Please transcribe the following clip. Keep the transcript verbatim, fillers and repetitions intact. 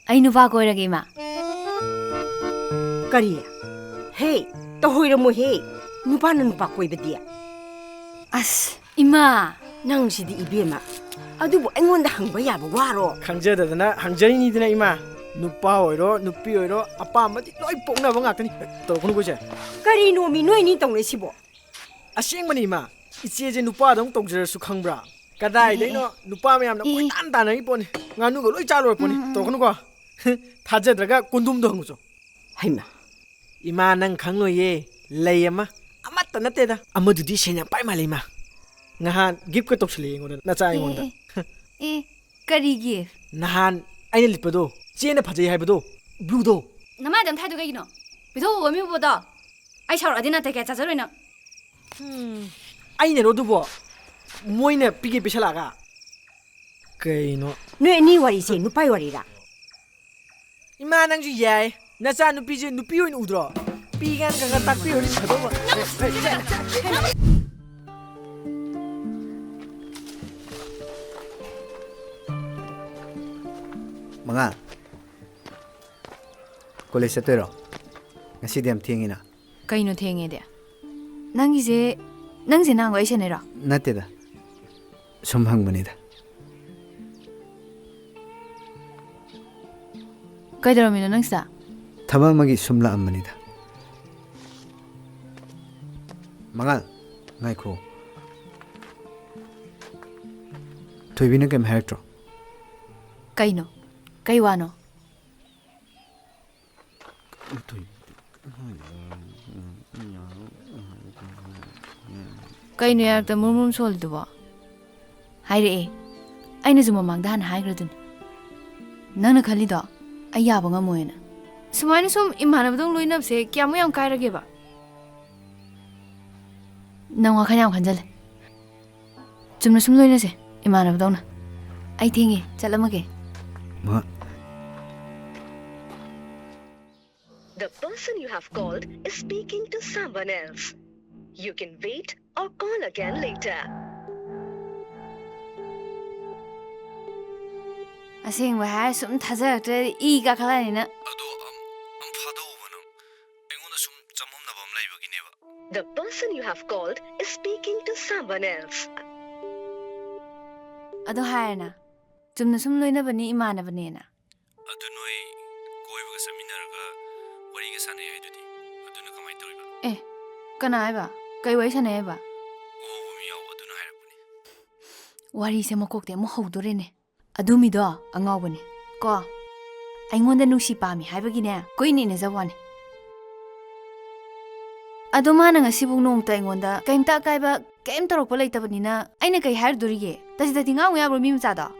ꯑꯩ ꯅꯨꯄꯥ ꯀꯣꯏꯔꯒꯦ, ꯏꯃꯥ꯫ ꯀꯔꯤ? ꯍꯦ, ꯇꯧꯍꯣꯏꯔꯝꯃꯣꯍꯦ꯫ ꯅꯨꯄꯥꯅ ꯅꯨꯄꯥ ꯀꯣꯏꯕꯗꯤ? ꯑꯁ, ꯏꯃꯥ! ꯅꯪꯁꯤꯗꯤ ꯏꯕꯦꯝꯃ, ꯑꯗꯨꯕꯨ ꯑꯩꯉꯣꯟꯗ ꯍꯪꯕ ꯌꯥꯕ ꯋꯥꯔꯣ? ꯈꯪꯖꯗꯗꯅ ꯍꯪꯖꯔꯤꯅꯤꯗꯅ, ꯏꯃꯥ꯫ ꯅꯨꯄꯥ ꯑꯣꯏꯔꯣ, ꯅꯨꯄꯤ ꯑꯣꯏꯔꯣ, ꯑꯄꯥꯝꯕꯗꯤ ꯂꯣꯏ ꯄꯣꯛꯅꯕ ꯉꯥꯛꯇꯅꯤ꯫ ꯇꯧꯔꯛꯀꯅꯨꯀꯣ, ꯏꯆꯦ꯫ ꯀꯔꯤꯅꯣꯃꯤ ꯅꯣꯏꯅꯤ ꯇꯧꯅꯩꯁꯤꯕꯣ? ꯑꯁꯦꯡꯕꯅꯤ, ꯏꯃꯥ꯫ ꯏꯆꯦꯁꯦ ꯅꯨꯄꯥꯗꯧ ꯇꯧꯖꯔꯁꯨ ꯈꯪꯕ꯭ꯔꯥ? ꯀꯗꯥꯏꯗꯩꯅꯣ, ꯑꯦ, ꯑꯦ꯫ ꯅꯨꯄꯥ ꯃꯌꯥꯝꯅ ꯑꯦ, ꯑꯦ꯫ ꯀꯣꯏꯇꯥꯟ ꯇꯥꯟꯅꯔꯤ ꯄꯣꯠꯅꯤ꯫ ꯉꯥꯅꯨꯒ ꯂꯣꯏ ꯆꯥ ꯂꯣꯏꯔ ꯄꯣꯠꯅꯤ꯫ ꯎꯝ, ꯎꯝ, ꯎꯝ꯫ ꯇꯧꯔꯛꯀꯅꯨꯀꯣ꯫ ꯊꯥꯖꯗ꯭ꯔꯒ ꯀꯣꯟꯗꯣꯝꯗꯣ ꯍꯪꯉꯨꯆꯣ꯫ ꯍꯩꯃꯥ꯫ ꯏꯃꯥ, ꯅꯪ ꯈꯪꯂꯣꯏꯌꯦ꯫ ꯂꯩ ꯑꯃ, ꯑꯃꯠꯇ ꯅꯠꯇꯦꯗ꯫ ꯑꯃꯗꯨꯗꯤ ꯁꯦꯟ ꯌꯥꯝ ꯄꯥꯏ ꯃꯥꯜꯂꯦ, ꯏꯃꯥ꯫ ꯉꯍꯥꯟ gift ꯀ ꯇꯧꯁꯜꯂꯛꯑꯦ ꯑꯩꯉꯣꯟꯗ, ꯅꯆꯥ ꯑꯦ, ꯑꯩꯉꯣꯟꯗ꯫ ꯑꯦ, ꯑꯦ꯫ ꯑꯦ, ꯀꯔꯤꯒꯤ? ꯅꯍꯥꯟ ꯑꯩꯅ ꯂꯤꯠꯄꯗꯣ, ꯆꯦꯅ ꯐꯖꯩ ꯍꯥꯏꯕꯗꯣ, blue ꯗꯣ꯫ ꯅꯃꯥꯏ ꯑꯗꯨꯝ ꯊꯥꯏꯗꯣ ꯀꯩꯒꯤꯅꯣ? ꯄꯤꯊꯣꯛꯑꯣ, ꯃꯤ ꯎꯕꯗꯣ꯫ ꯑꯩ ꯁꯥꯎꯔꯛꯑꯗꯤ ꯅꯥꯇꯩ ꯀꯌꯥ ꯆꯥꯖꯔꯣꯏ ꯅꯪ꯫ ꯎꯝ꯫ ꯑꯩꯅꯔꯣ ꯑꯗꯨꯕꯣ? ꯃꯣꯏꯅ ꯄꯤꯒꯦ ꯄꯤꯁꯜꯂꯛꯑꯒ? ꯀꯩꯅꯣ? ꯅꯣꯏ ꯑꯅꯤ ꯋꯥꯔꯤꯁꯦ ꯅꯨꯄꯥꯏ ꯋꯥꯔꯤꯔꯥ? ꯏꯃꯥ, ꯅꯪꯁꯨ ꯌꯥꯏ꯫ ꯅꯆꯥ ꯅꯨꯄꯤꯁꯦ ꯅꯨꯄꯤ ꯑꯣꯏꯅ ꯎꯗ꯭ꯔꯣ? ꯄꯤꯒꯥꯟ ꯈꯔ ꯈꯔ ꯇꯥꯛꯄꯤꯔꯗꯤ ꯐꯗꯧꯕ꯫ ꯃꯉꯥ꯫ ꯀꯣꯂꯦꯖ ꯆꯠꯇꯣꯏꯔꯣ? ꯉꯁꯤꯗꯤ ꯌꯥꯝ ꯊꯦꯡꯉꯤꯅ꯫ ꯀꯩꯅꯣ ꯊꯦꯡꯉꯦꯗꯤ? ꯅꯪꯒꯤꯁꯦ, ꯅꯪꯁꯦ ꯅꯍꯥꯟ ꯋꯥꯔꯤ ꯁꯥꯟꯅꯩꯔꯣ? ꯅꯠꯇꯦꯗ꯫ ꯁꯨꯝ ꯍꯪꯕꯅꯤꯗ꯫ ꯀꯩꯗꯧꯔꯝꯃꯤꯅꯣ ꯅꯪ ꯁꯤꯗ? ꯊꯕꯛ ꯑꯃꯒꯤ ꯁꯨꯝ ꯂꯥꯛꯑꯝꯕꯅꯤꯗ꯫ ꯃꯉꯥꯜ, ꯉꯥꯏꯈꯣ꯫ ꯊꯣꯏꯕꯤꯅ ꯀꯩꯝ ꯍꯥꯏꯔꯛꯇ꯭ꯔꯣ? ꯀꯩꯅꯣ? ꯀꯩ ꯋꯥꯅꯣ? ꯀꯩꯅꯣ ꯌꯥꯔꯛꯇ ꯃꯨꯔꯨꯝ ꯃꯨꯔꯨꯝ ꯁꯣꯜꯂꯤꯗꯨꯕꯣ? ꯍꯥꯏꯔꯛꯑꯦ꯫ ꯑꯩꯅꯁꯨ ꯃꯃꯥꯡꯗ ꯍꯥꯟꯅ ꯍꯥꯏꯈ꯭ꯔꯗꯨꯅꯤ꯫ ꯅꯪꯅ ꯈꯜꯂꯤꯗꯣ ꯑꯩ ꯌꯥꯕ ꯉꯝꯃꯣꯏꯅ꯫ ꯁꯨꯃꯥꯏꯅ ꯁꯨꯝ ꯏꯃꯥꯟꯅꯕꯗꯧ ꯂꯣꯏꯅꯕꯁꯦ ꯀꯌꯥꯃꯨꯛ ꯌꯥꯝ ꯀꯥꯏꯔꯒꯦꯕ? ꯅꯪ ꯋꯥꯈꯜ ꯌꯥꯝ ꯈꯟꯖꯜꯂꯦ꯫ ꯆꯨꯝꯅ ꯁꯨꯝ ꯂꯣꯏꯅꯁꯦ, ꯏꯃꯥꯟꯅꯕꯗꯧꯅ꯫ ꯑꯩ ꯊꯦꯡꯉꯦ, ꯆꯠꯂꯝꯃꯒꯦ꯫ ꯃꯥ- The person you have called is speaking to someone else. You can wait or call again later. ꯑꯁꯦꯡꯕ ꯍꯥꯏꯔ ꯁꯨꯝ ꯊꯥꯖꯔꯛꯇ꯭ꯔꯗꯤ ꯏ ꯀꯥꯈꯠꯂꯛꯑꯅꯤ ꯅꯪ꯫ ꯑꯗꯣ ꯑꯝ- ꯑꯝ ꯐꯥꯗꯧꯕ ꯅꯪ꯫ ꯑꯩꯉꯣꯟꯗ ꯁꯨꯝ ꯆꯃꯝꯅꯕ ꯑꯃ ꯂꯩꯕꯒꯤꯅꯦꯕ꯫ The person you have called is speaking to someone else. ꯑꯗꯣ ꯍꯥꯏꯔꯦꯅ, ꯆꯨꯝꯅ ꯁꯨꯝ ꯂꯣꯏꯅꯕꯅꯤ ꯏꯃꯥꯟꯅꯕꯅꯦꯅ꯫ ꯑꯗꯨ ꯅꯣꯏ ꯀꯣꯏꯕꯒ ꯆꯠꯃꯤꯟꯅꯔꯒ ꯋꯥꯔꯤꯒ ꯁꯥꯟꯅꯩ ꯍꯥꯏꯗꯨꯗꯤ, ꯑꯗꯨꯅ ꯀꯃꯥꯏꯅ ꯇꯧꯔꯤꯕ? ꯑꯦ, ꯀꯅꯥ ꯍꯥꯏꯕ? ꯀꯩ ꯋꯥꯔꯤ ꯁꯥꯟꯅꯩ ꯍꯥꯏꯕ? ꯎꯍꯧꯕ ꯃꯤ ꯌꯥꯎꯕ ꯑꯗꯨꯅ ꯍꯥꯏꯔꯛꯄꯅꯤ꯫ ꯋꯥꯔꯤꯁꯦ ꯃꯀꯣꯛꯇꯩ ꯑꯃꯨꯛ ꯍꯧꯗꯣꯔꯦꯅꯦ꯫ ꯑꯗꯨ ꯃꯤꯗꯣ ꯑꯉꯥꯎꯕꯅꯦ ꯀꯣ꯫ ꯑꯩꯉꯣꯟꯗ ꯅꯨꯡꯁꯤ ꯄꯥꯝꯃꯤ ꯍꯥꯏꯕꯒꯤꯅꯦ ꯀꯨꯏꯅ ꯏꯟꯅꯖꯕ ꯋꯥꯅꯤ꯫ ꯑꯗꯣ ꯃꯥꯅ ꯉꯁꯤꯕꯨꯛ ꯅꯣꯡꯃꯇ ꯑꯩꯉꯣꯟꯗ ꯀꯩꯝꯇ ꯑꯀꯥꯏꯕ ꯀꯩꯝ ꯇꯧꯔꯛꯄ ꯂꯩꯇꯕꯅꯤꯅ ꯑꯩꯅ ꯀꯩ ꯍꯥꯏꯔꯨꯗꯣꯔꯤꯒꯦ? ꯇꯁꯤ ꯇꯁꯤ ꯉꯥꯡꯉꯨ ꯌꯥꯕ꯭ꯔꯣ ꯃꯤ ꯃꯆꯥꯗꯣ?